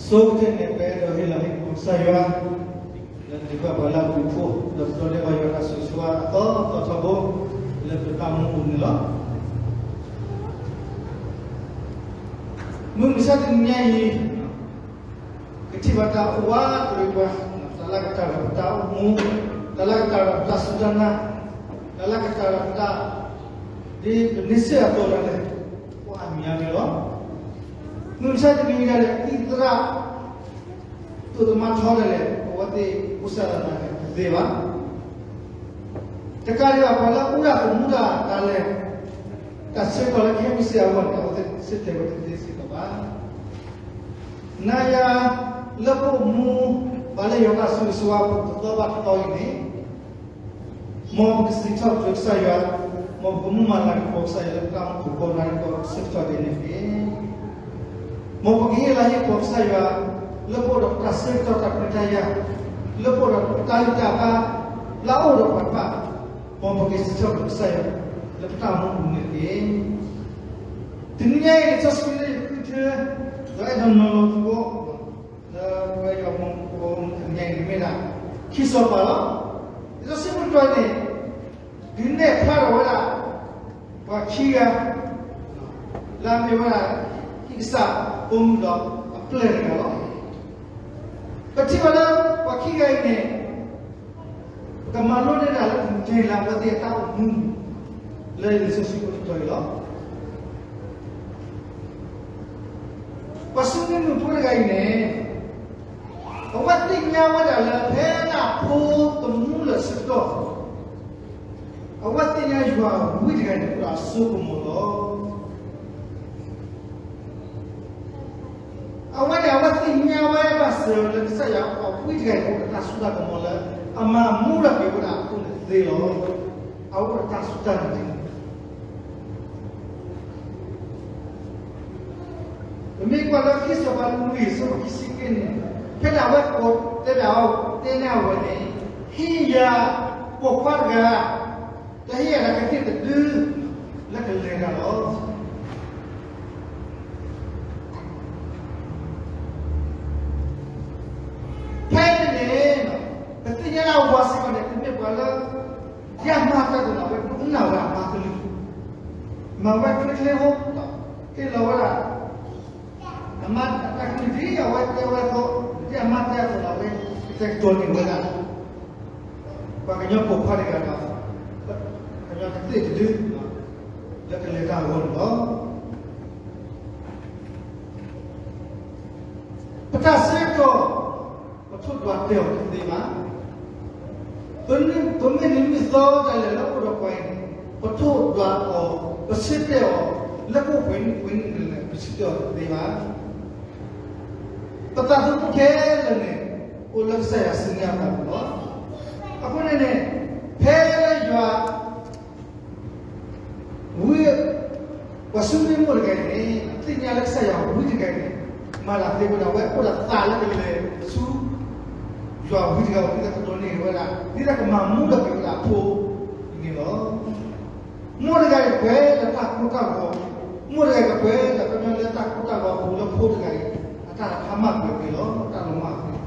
ဆိကတၢၢ်န့ၣ် ပအဲၣ်ဒိးဟ့ၣ်လၤဟ့ၣ်ကပီၤကစၢ်ယွၤ လၢတၢ်ဒုးဘၣ်ပှၤလၢအဘျုးအဖှိၣ် ဒီးပဒိးန့ၢ်ဘၣ်ယွၤတၢ်ဆိၣ်ဂ့ၤဆိၣ်ဝါအသီသီထီဘိ လၢပတၢ်အိၣ်မူအပူၤန့ၣ်လီၤ. မုၢ်မဆါတနံၤညါအံၤ ကထံၣ်ဘၣ်တၢ်အိၣ်ဝးတရံးပှၤ, တၢ်လၢကတၢၢ်ဒီးပတၢ်အိၣ်မူ, တၢ်လၢကတၢၢ်ဒီးပတၢ်စူၢ်တၢ်နာ်, တၢ်လၢကတၢၢ်ဒီးပတၢ် ဒ်ပန့ဆၢၣ်အသိးဒၣ်လဲာ် အိၣ်အါမံၤအါမံၤလီၤ. မုၢ်မဆါတနံၤညါဒီး သံၣ်သရၣ် သိၣ်သမါထီဒၣ်လဲာ် အဝဲသ့ၣ်အိၣ်စၢ်သနာ်က့တသ့ဘၣ်. တကးဒံးဘၣ် ပှၤလၢအအိၣ်ဒၣ်သမူဒၣ်တၢ်လဲၤ တၢ်ဆၢကတီၢ်လၢကဟဲမုၢ်ဆ့ၣ်အဂီၢ်န့ၣ် အဝဲသ့ၣ်ဆၢတဲာ်ဝဲတသ့စ့ၢ်ကီးဘၣ်. နၤယၤ လၢပအိၣ်မူ ပှၤလၢယွၤတၢ်ဆိၣ်ဂ့ၤဆိၣ်ဝါအပူၤတသီဘၣ်တသီအံၤန့ၣ် မ်ပကစံးထီၣ်ပတြၢၤကစၢ်ယွၤ, မ်ပကမူမၤလၤကပီၤကစၢ်ယွၤလၢပတၢ်အိၣ်မူပူၤကိးနံၤဒဲးဆၢကတီၢ်ဒဲးန့ၣ်တက့ၢ်. မ်ပကဟ့ၣ်လၤဟ့ၣ်ကပီၤကစၢ်ယွၤ လၢပအိၣ်ဒီးပတၢ်ဆၢကတီၢ်တၢ်ခွဲးတၢ်ယာ်, လၢပအိၣ်ဒီးပတၢ်ဂံၢ်တၢ်ဘါ လၢအအိၣ်ဒီးပှၤတဖၣ်, မ်ပကစံးထီၣ်ပတြၢၤကစၢ်ယွၤ လၢပတၢ်အိၣ်မူပူၤန့ၣ်တက့ၢ်. တနံၤညါအံၤ လံာ်စီဆှံလၢယဃုထၢ ဒီးအဲၣ်ဒိးနီၤလီၤသကိး လၢပဝဲယွၤမူဖိတနံၤညါအံၤန့ၣ်မ့ၢ်ဒၣ် ခံစီၤပၤလီၤ. လံာ်စီဆှံမုၢ်တတီၤန့ၣ် ဒုးနဲၣ်ဖျါထီၣ်ဝဲဒၣ် ပှၤခံဂၤ လၢအမ့ၢ်ဝဲဒၣ် ဟံၣ်ကစၢ်ဖိမုၣ်ဒီးအပျဲၢ်တဂၤလီၤ. ပထံၣ်ဘၣ်လၢပှၤခံဂၤအံၤန့ၣ် ပကမၤလိန့ၢ်ဒၣ်လၢမုၢ်တ့ၢ်လၢအဝဲသ့ၣ်အတၢ်အိၣ်မူ လၢလံာ်စီဆှံဖိတတီၤအံၤလီၤ. ပှၤၡူနံမုၣ်ဖိတဂၤအံၤန့ၣ် အဝဲသ့ၣ်ညါဝဲဒၣ်လၢဖဲလၢအဖိသမူလၢာ်ဆၢကတီၢ် အဝဲသ့ၣ်ညါယွၤအဝံတဂၤန့ၣ် အိၣ်ဒီးအစိကမီၤလီၤ. အဝဲန့ၣ် အဝဲသ့ၣ်ညါဝဲဘၣ်စၢၤလၢကစၢ်ယွၤအဝံတဂၤန့ၣ် အိၣ်ဒီးတၢ်စိတၢ်ကမီၤလၢ အမၤမူထီၣ်က့ၤဝဲဒၣ်အဖိန့ၣ်သ့လီၤ. အအိၣ်ဒီးတၢ်စူၢ်တၢ်နာ်န့ၣ် ပမ့ၢ်ကွၢ်လၢခံစီၤပၤလွံၢ်အဆၢဖိခံဆံခံန့ၣ် ဖဲဒၣ်အဝဲကိးတဲဒၣ်အီၤ တဲန့ၢ်အဝဲန့ၣ် ဟ့ၣ်ယၤပိာ်ခွါတဂၤ ဒီးဟ့ၣ်ယၤတၢ်ကသ့ၣ်တဒု လၢကလဲၤတၢ်လီၤ. ဖဲန့ၣ်န့ၣ် ပသ့ၣ်ညါလၢအဝၤစ့ၢ်ကီးန့ၣ် ပမ့ၢ်ပှၤလၢ ဒ်အမါတဲအသိးန့ၣ် အဝဲဒိကနၣ်ဝဲဒၣ်အမါကလုၢ်, မၤဝဲချ့ချ့ဖိ, ဟ့ၣ်လီၤဝဲဒၣ် အမါတၢ်ကလုၢ်ဒ်အဝဲတဲဝဲအသိး, ဒ်အမါတဲအသိးန့ၣ် အဝဲကတဲာ်ကတီၤန့ၢ်ဝဲဒၣ် ပှၤကညီပိာ်ခွါတဂၤဒီး ကညီကသ့ၣ်တဒု လၢကလဲၤတၢ်အဂီၢ်န့ၣ်လီၤ. ပတၢ်ဆၢကတီၢ် ပထိၣ်ဒွးတဲအီၤတသ့ဘၣ်. ပမ့ၢ်နံၤမုၢ်သီဒၣ်လဲာ်လၢအိၣ်ဒီးပှၤအံၤန့ၣ် ပထိၣ်ဒွးအီၤ, ပဆၢတဲာ်အီၤ, လၢကအိၣ်ပှဲၤနံၣ်ပှဲၤနံၣ်ဒၣ်လဲာ် ပဆၢတဲာ်အီၤတသ့ဘၣ်. ပသးသမူခဲလၢာ်န့ၣ် အိၣ်လၢကစၢ်ယွၤစုညါအပူၤလီၤ. အဃိန့ၣ်န့ၣ် ဖဲလၢယွၤ ဝံ ပှၤၡူနံမိၢ်တဂၤအံၤန့ၣ် အသ့ၣ်ညါလၢကစၢ်ယွၤဝံတဂၤအံၤန့ၣ် မၤတၢ်သ့ဝဲဒၣ် အဝဲအိၣ်ဒီးသးလၢကလဲၤဆူ ယွၤဝံတဂၤအအိၣ် ဒ်သိးကဒိးန့ၢ်ဝဲဒၣ် ဒ်သိးကမၤမူထီၣ်က့ၤဝဲဒၣ်အဖိအံၤန့ၣ်လီၤ. မိၢ်တဂၤအံၤပှဲၤဒီးတၢ်ကိၢ်တၢ်ဂီၤ, မိၢ်တဂၤအံၤကပှဲၤဒီးကညီလၢတၢ်ကိၢ်တၢ်ဂီၤအပူၤလၢဖိတဂၤအံၤ အတၢ်ဖးမၢ်ကွံာ်အဂ့ၢ်လီၤ. တၢ်လီၤမၢ်ကွံာ်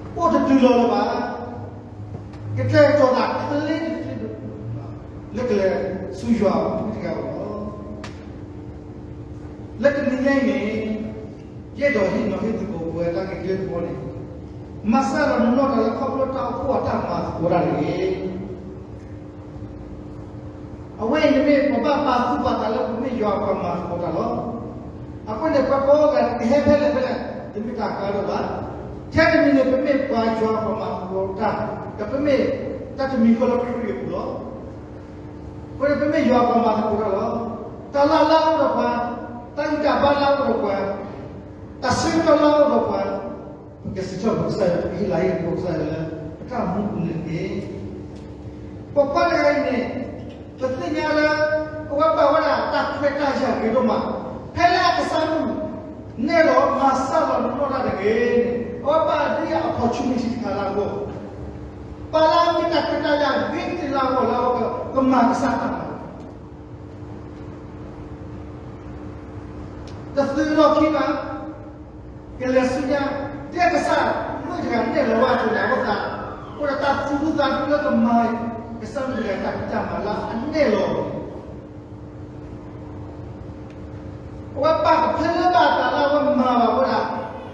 အိၣ်တတုၤလီၤလၢၤဘၣ်. ကတဲာ်ကတီၤသးချ့တချ့ လၢကလဲၤဆူယွၤဝံတဂၤအအိၣ်လီၤ. လၢတနံၤညါအံၤန့ၣ် ယအဲၣ်ဒိးဟ့ၣ်နီၤဟ့ၣ်သကိးပဝဲတၢ်ဂ့ၢ်တၢ်သီန့ၣ် မၤစၢ်လီၤနုာ်လီၤတၢ်လၢခီဖျိတၢ်အိၣ်ဖှိၣ်အတၢ်မၤသကိးတၢ်တဂ့ၤ. အဝဲအံၤန့ၣ်မ့ၢ်ပဘၣ်ပာ်သူၣ်ပာ်သးလၢပမ့ၢ်ယွၤအပှၤမၤသကိးတၢ်လီၤ. အဃိန့ၣ် ပှၤကိးဂၤကဟဲဖဲလဲၣ်ဖဲလဲၣ် တမ့ၢ်တၢ်ကါဒိၣ်ဘၣ်. ထဲတမံၤန့ၣ် ပမ့ၢ်ပှၤယွၤအပှၤမၤသကိးတၢ်, ဒီးပမ့ၢ်တၢ်တမံၤဃီလၢခရံာ်အပူၤလီၤ. အဃိန့ၣ် ပမ့ၢ်ယွၤအပှၤမၤသကိးတၢ်လီၤ. တၢ်လၢ်လၢအအိၣ်ဒီးပှၤ, တၢ်ဂံၢ်တၢ်ဘါလၢအအိၣ်ဒီးပှၤ, တၢ်ဆၢကတီၢ်လၢအအိၣ်ဒီးပှၤ ပကစံးထီၣ်ပတြၢၤကစၢ်ယွၤ ပကဟ့ၣ်လၤဟ့ၣ်ကပီၤကစၢ်ယွၤလၢ ပတၢ်အိၣ်မူပူၤန့ၣ်တက့ၢ်. ပိာ်ခွါတဂၤအံၤန့ၣ် ပသ့ၣ်ညါလၢ အဝဲဘၣ်ဝဲဒၣ်တၢ်ခွဲးတၢ်ယာ်ဂ့ၤဒိၣ်မး, ဖဲလၢအကစၢ်မုၣ် နဲၣ်လီၤမၤစၢ်လီၤနုာ်လီၤတၢ်တဂ့ၤန့ၣ် အဝဲဘၣ်ဒ်အ opportunity တခါလၢအဂီၢ်, ပှၤလၢအမ့ၢ်တၢ်ခွဲးတၢ်ယာ်ဂ့ၤတ့ၢ်လၢအဂီၢ်လၢအဝဲကမၤကစၢ်တၢ်မၤ တသုးလီၢ်ခံဘၣ်, ကလဲၤဆူညါ, ဒ်ကစၢ်မုၣ်တဂၤနဲၣ်လီၤဝဲအသိးန့ၣ် အဝဲသ့ၣ် အိၣ်ဒီးတၢ်သူၣ်ဒူသးဒူလၢကမၤ ကစၢ်မုၣ်တဂၤတၢ်ဖံးတၢ်မၤလၢအနဲၣ်လီၤန့ၣ် အဝဲပာ်ကဖၢလၢဘၣ်အသးလၢအဝဲမၤဘၣ်ဝဲဒၣ်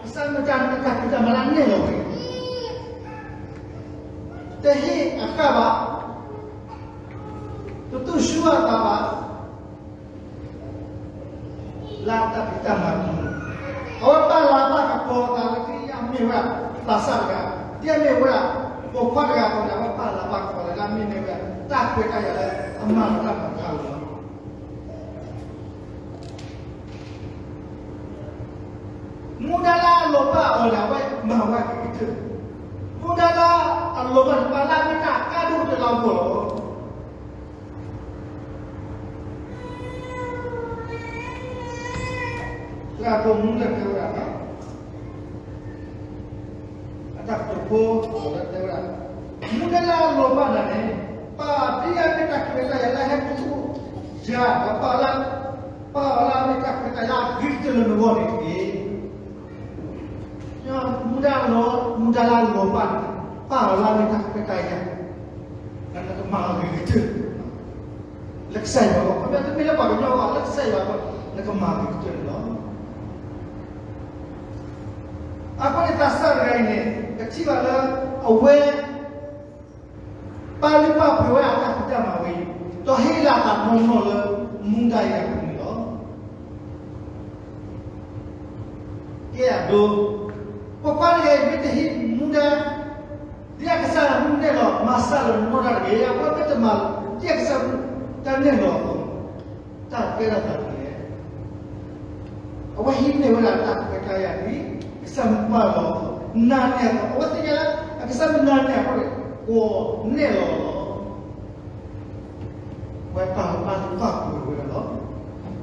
ကစၢ်မုၣ်တၢ်ဖံးတၢ်မၤလၢအနဲၣ်လီၤဝဲ တဟ့ၣ်အဃၣ်ဘၣ်, တတူၢ်ဆူအသးဘၣ် လၢတၢ်ဖံးတၢ်မၤအပူၤန့ၣ်, အဝဲပာ်လၤပာ်ကပီၤအသးလၢ ဒ်အမ့ၢ်ဝဲဒၣ်သးစၢ်တဂၤ, ဒ်အမ့ၢ်ဝဲဒၣ်ပိာ်ခွါတဂၤအသိးန့ၣ် အဝဲပာ်လၤပာ်ကပီၤလၢ လၢအမ့ၢ်မ့ၢ်ဝဲဒၣ်တၢ်ခွဲးတၢ်ယာ်လၢအမၤလီၤတၢ်မၤတခါလီၤ. မူဒါလၢအလီၤဘၣ်အီၤန့ၣ် အဝဲမၤဝဲအဂ့ၤကတၢၢ်, မူဒါလၢအလီၤဘၣ်န့ၣ် ပာ်လၢအမ့ၢ်တၢ်အကါဒိၣ်ကတၢၢ်လၢအဂီၢ်လီၤ. သရၣ်ဒိၣ်မူလၢတဲဝဲဒၣ်, အတၢ်ကတိၤဖိလၢတဲဝဲဒၣ်, မူဒါလၢအလီၤဘၣ်ဒၣ်န့ၣ် ပာ်ဒ်အမ့ၢ်တၢ်ခွဲးတၢ်ယာ်လၢအဟဲက့ၤအိၣ်ယၤ ဒီးပာ်လၢ ပာ်အီၤလၢအမ့ၢ်တၢ်ခွဲးတၢ်ယာ်လၢအဂ့ၤကတၢၢ်လၢနဂီၢ်န့ၣ်တက့ၢ်. မူဒါလီၤ, မူဒါလၢအလီၤဘၣ်န့ၣ် ပာ်အီၤလၢအမ့ၢ်တၢ်ခွဲးတၢ်ယာ် လၢနကမၤအဂ့ၤကတၢၢ် လၢကစၢ်ယွၤအဂီၢ်, ခီဖျိတမ့ၢ်လၢပှၤကညီအဂီၢ်, လၢကစၢ်ယွၤအဂီၢ် နကမၤအဂ့ၤကတၢၢ်န့ၣ်လီၤ. အဃိန့ၣ်သးစၢ်တဂၤအံၤန့ၣ် ပထံၣ်ဘၣ်လၢ အဝဲ ပာ်လုၢ်ပာ်ပှ့ၤဝဲအတၢ်ဖံးတၢ်မၤဝဲအံၤ, ဒီးဟ့ၣ်လီၤအသးနီၢ်နီၢ်လၢမူဒါအံၤအပူၤန့ၣ်လီၤ. ကဲအဒိ, ပိာ်ခွါတဂၤအံၤ မ့ၢ်တဟ့ၣ်မူဒါ ဒ်အကစၢ်မုၣ်နဲၣ်လီၤ မၤစၢ်လီၤနီၢ်တၢ်တဂ့ၤ, အဝဲမ့ၢ်တမၤ ဒ်အကစၢ်မုၣ်တၢ်နဲၣ်လီၤအသိး, တၢ်ကဲထီၣ်သးဒ်လဲၣ်. အဝဲဟံးန့ၢ်ဝဲဒၣ်တၢ်ခွဲးတၢ်ယာ်ဒ် ကစၢ်မုၣ်ပာ်လီၤအသိး, နာ်န့ၢ်အသိး, အဝဲသ့ၣ်ညါလၢ အကစၢ်မုၣ်နာ်န့ၢ်အဃိန့ၣ် ကိးနဲၣ်လီၤလီၤ. ဝဲပာ်လီၤပာ်လုၢ်ပာ်ပှ့ၤဝဲဒၣ်လီၤ.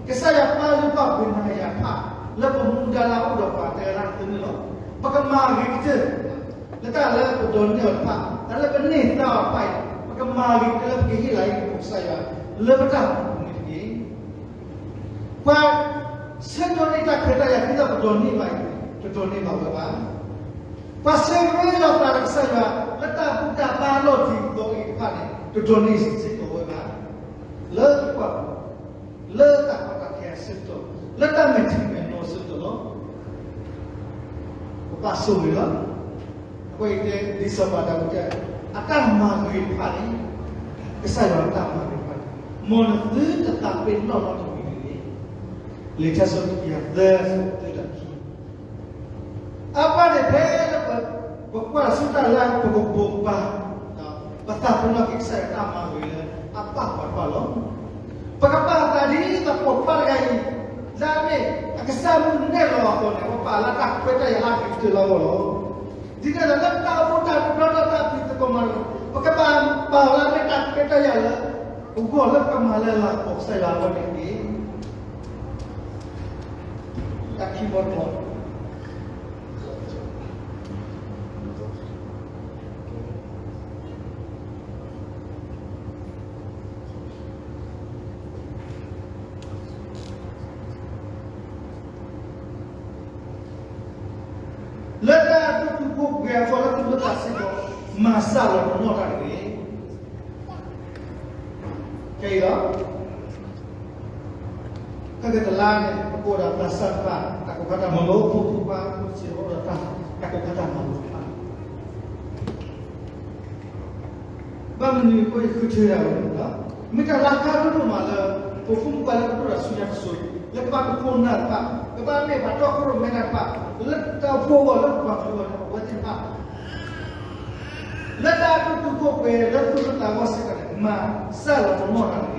ကစၢ်ယွၤပာ်လုၢ်ပာ်ပှ့ၤနၤယၤတဖၣ် လၢပမူဒါလၢအအိၣ်ဒီးပှၤတဲဝဲဒၣ်သ့န့ၣ်လီၤ. ပကမၤဂ့ၤကတၢၢ် လၢတၢ်လၢပဒိးန့ၢ်အီၤတဖၣ်, တၢ်လၢပန့ၢ်သါအီၤတဖၣ်အံၤ, ပကမၤဂ့ၤကတၢၢ်လၢပကဟ့ၣ်လီၤအံၤ ကစၢ်ယွၤ လၢပတၢ်မၤပူၤန့ၣ်တက့ၢ်. ပှၤဆၢကတီၢ်န့ၢ်တၢ်ခွဲးတၢ်ယာ်ဒ်သိးပဒိးန့ၢ်ဘၣ်အံၤ, တဒိးန့ၢ်ဘၣ်ဝဲဘၣ်. ပှၤဆၢကတီၢ်လီၤသးဒီးကစၢ်ယွၤ လၢတၢ်ဘူၣ်တၢ်ဘါလီၢ်တံၢ်အသိးအံၤတဖၣ်န့ၣ် တဒိးန့ၢ်စ့ၢ်ကီးဝဲဘၣ်. လၢပှၤ လၢတၢ်ကီတၢ်ခဲအဆၢကတီၢ်, လၢတၢ်မဲာ်ထံမဲာ်နိအဆၢကတီၢ်လီၤ. ပဘၣ်ဆိၣ်ဂ့ၤလီၤ. အဃိန့ၣ် ဒ်စီၤပၤဒၤဝံးတဲ, အတၢ်မၤဂ့ၤတဖၣ်န့ၣ်, ကစၢ်ယွၤအတၢ်မၤဂ့ၤတဖၣ်န့ၣ်, မ်နသုတသးပ့ၤနီၣ်နီတမံၤတဂ့ၤ. လံာ်ထါစံးထီၣ်ပတြၢၤသၢ အဆၢဖိတၢ တၢ ခံ အပၢ်န့ၣ်ဖဲလၢပ ပကွၢ်ဆူတၢ်လၢပကဘိးကဘၣ်, ပသးပ့ၤနီၣ်က့ၤကစၢ်ယွၤတၢ်မၤဂ့ၤလၢအပၢ်ပှၤတဖၣ်လီၤ. ပကပာ်အသးဒ်သိးပိာ်ခွါတဂၤအံၤ, လၢအမ့ၢ်အကစၢ်မုၣ်နဲၣ်လီၤအသိးန့ၣ် ပပာ်လၢတၢ်ခွဲးတၢ်ယာ်လၢအဂ့ၤကတၢၢ်လၢအဂီၢ်လီၤ. ဒ်န့ၣ်အသိးလၢတၢ်အိၣ်ဖှိၣ်တၢ်တဘျီဒီးတၢ်ဖံးသကိးမၤသကိး, ပကဘၣ်ပာ်အီၤလၢအမ့ၢ်တၢ်ခွဲးတၢ်ယာ်လၢအဂီၢ်လၢပကမၤလၢလၤကပီၤကစၢ်ယွၤအဂီၢ်န့ၣ်တက့ၢ်. တၢ်ခံဘီတဘီ လၢတၢ်အဒိၣ်တုာ်ခိၣ်ပှဲၤအဖီလၢသူၣ်လၢသးစ့ၢ်ကီး, မၤစၢ်လီၤပနီၢ်တၢ်တဂ့ၤ. ခဲအံၤလီၤ. ခဲကတလါန့ၣ် ပကအိၣ်ဒီးသးစၢ်တဖၣ် တၢ်ကိးခါတၢ်မၤလိ, ဖိမုၣ်ဖိခွါဖိစ့ၢ်ကီး အိၣ်ဒီးတၢ်ကိးခါတၢ်မၤလိတဖၣ် ဘၣ်မနုၤအဃိ ယဃုထၢယၤဝဲန့ၣ်လီၤ. မ့ၢ်တၢ်လၢအကါဒိၣ်ဒိၣ်မးလၢ ပဖိမုၣ်ဖိခွါလၢပဒိၣ်ဒီးဆူညါတစိၤ, လၢကဘၣ်မ့ၢ်ခိၣ်နၢ်တဖၣ်, ကဘၣ်မ့ၢ်ပှၤတီခိၣ်ရိၣ်မဲနၢ်တဖၣ်, လၢတၢ်အိၣ်ဖှိၣ်အဂီၢ် လၢပပှၤကလုာ်အဂီၢ်န့ၣ် အဝဲသ့ၣ်တဖၣ် လၢတၢ်အဒိၣ်တုာ်ခိၣ်ပှဲၤလၢသူၣ်လၢသးအဂီၢ်စ့ၢ်ကီးန့ၣ် မၤစၢ်လီၤပနီၢ်တၢ်တဂ့ၤ.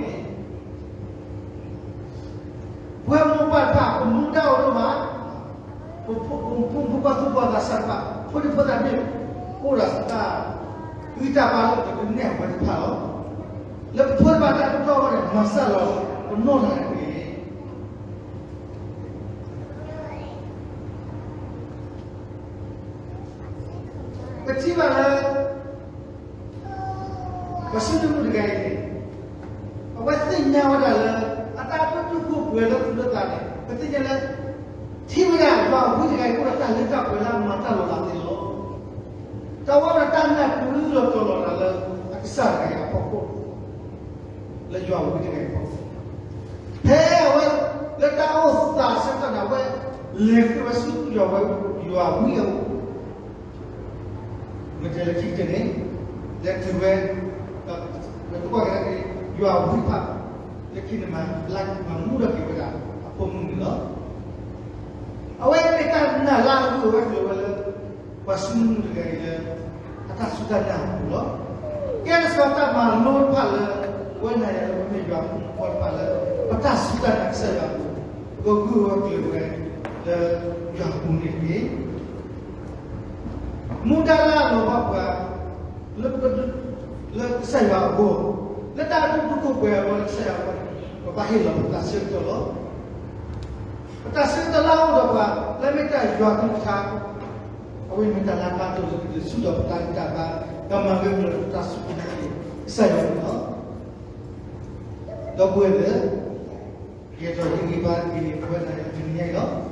ပဝဲမိၢ်ပၢ်တဖၣ် ပမူဒါအိၣ်ဒိၣ်မး, ပဖိမုၣ်ဖိခွါသူၣ်ဘီၣ်သးစၢ်တဖၣ် ဖိဒံဖိသၣ်မ့ၢ်အိၣ်ဒီးတၢ်ဂံၢ်တၢ်ဘါလၢပကဒုးနဲၣ်အဝဲတဖၣ်လီၤ. လၢပဖိတဖၣ်တၢ်ဒိၣ်ထီၣ်အဂီၢ်န့ၣ် မၤစၢ်လီၤပနီၢ်တၢ်တဂ့ၤ. ပထံၣ်ဘၣ်လၢ ပှၤစုဒုမုၣ်တဂၤအံၤန့ၣ် အဝဲသ့ၣ်ညါဝဲဒၣ်လၢ အတၢ်ဒိၣ်တုာ်ခိၣ်ပှဲၤလၢသူၣ်လၢသးန့ၣ် ပသ့ၣ်ညါလၢ ယွၤအဝံတဂၤအံၤအိၣ်ဒီးတၢ်လၢတၢ်ပှဲၤလၢအမၤတၢ်လီၤလးသ့လီၤ. တၢ်ဝဲဒီးတၢ်နၢ်ပၢၢ်လီၤတီၤလီၤတၢ်လၢအကစၢ်တဂၤအံၤအဖီခိၣ် လၢယွၤအဝံတဂၤအံၤအဖီခိၣ်, ဖဲအဝဲလၢတၢ်အိၣ်သးဆၢကတီၢ်န့ၣ် အဝဲလဲၤဃုာ်ဝဲဆူယွၤဝဲ ယွၤဝံအအိၣ် မ့ၢ်တဲလၢခံကတၢၢ်န့ၣ် လဲၤတုၤဝဲ ဒီးကွၢ်ကဒါက့ၤ ယွၤဝံတဖၣ် လၢခံန့ၣ်မၤဘျါမၤမူထီၣ်က့ၤဝဲဒၣ်အဖိမုၣ်န့ၣ်လီၤ. အဝဲမ့ၢ်တၢ်နာ်လၢအဂုာ်ဝဲကျဲၤဝဲလၢ ပှၤစုမုၢ်တဂၤအံၤလၢ အတၢ်စူၢ်တၢ်နာ်အပူၤလီၤ. ကဲလၢစီၤတၢ်မၤလိတဖၣ်လၢ ပဝဲနၤယၤလၢပမ့ၢ်ယွၤဖိမုၣ်ဖိတဖၣ်လၢ ပတၢ်စူၢ်တၢ်နာ်ကစၢ်ယွၤအပူၤ ပကဂုာ်ဝဲကျဲၤဝဲ လၢယွၤအပူၤန့ၣ်တက့ၢ်. မူဒါလၢအလီၤဘၣ်ပှၤ လၢပကဒုး လၢကစၢ်ယွၤအဂီၢ်, လၢတၢ်ဒုးဒုးခိၣ်ပှဲၤအဂီၢ်လၢကစၢ်ယွၤအဂီၢ်န့ၣ် ပဘၣ်ဟ့ၣ်လီၤပသးဆၢကတီၢ်လီၤ. ပတၢ်ဆၢကတီၢ်လၢအအိၣ်ဒီးပှၤ လၢမ့ၢ်တၢ်ယွၤကလုၢ်ကထါ အဝဲမ့ၢ်တၢ်လၢအကါဒိၣ်လၢပကဒုးဆူၣ်ဒီးပတၢ်ဂံၢ်တၢ်ဘါ ဒီးမၤဂ့ၤမုၢ်လၢပတၢ်စူၢ်က့ၤနာ်က့ၤကစၢ်ယွၤန့ၣ်လီၤ. ဒီပုၢ်ဝဲၢ်လၢ ယအဲၣ်ဒိးဟ့ၣ်ဂံၢ်ဘါက့ၤန့ၢ်ပဝဲဒၣ်တနံၤညါအံၤလီၤ.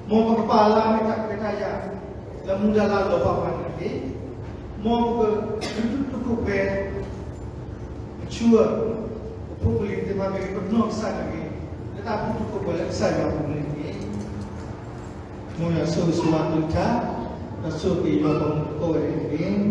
မ်ပကပာ်လၢမ့ၢ်တၢ်ခွဲးတၢ်ယာ် လၢမူဒါလၢအလီၤဘၣ်ပှၤန့ၣ်တက့ၢ်. မ်ပကဒုးဒုးခိၣ်ပှဲၤ အဆူၣ် ပဖိပလံၤသ့ၣ်တဖၣ်မ့ၢ်ဂ့ၤ ပနီၢ်ကစၢ်မ့ၢ်ဂ့ၤ လၢတၢ်ဒုးဒုးခိၣ်ပှဲၤလၢကစၢ်ယွၤအပူၤန့ၣ်တက့ၢ်. မ်ယွၤဆိၣ်ဂ့ၤဆိၣ်ဝါအကလုၢ်ကထါ ဒီးဆိၣ်ဂ့ၤယွၤပှၤမူကိးဂၤဒဲးန့ၣ်တက့ၢ်.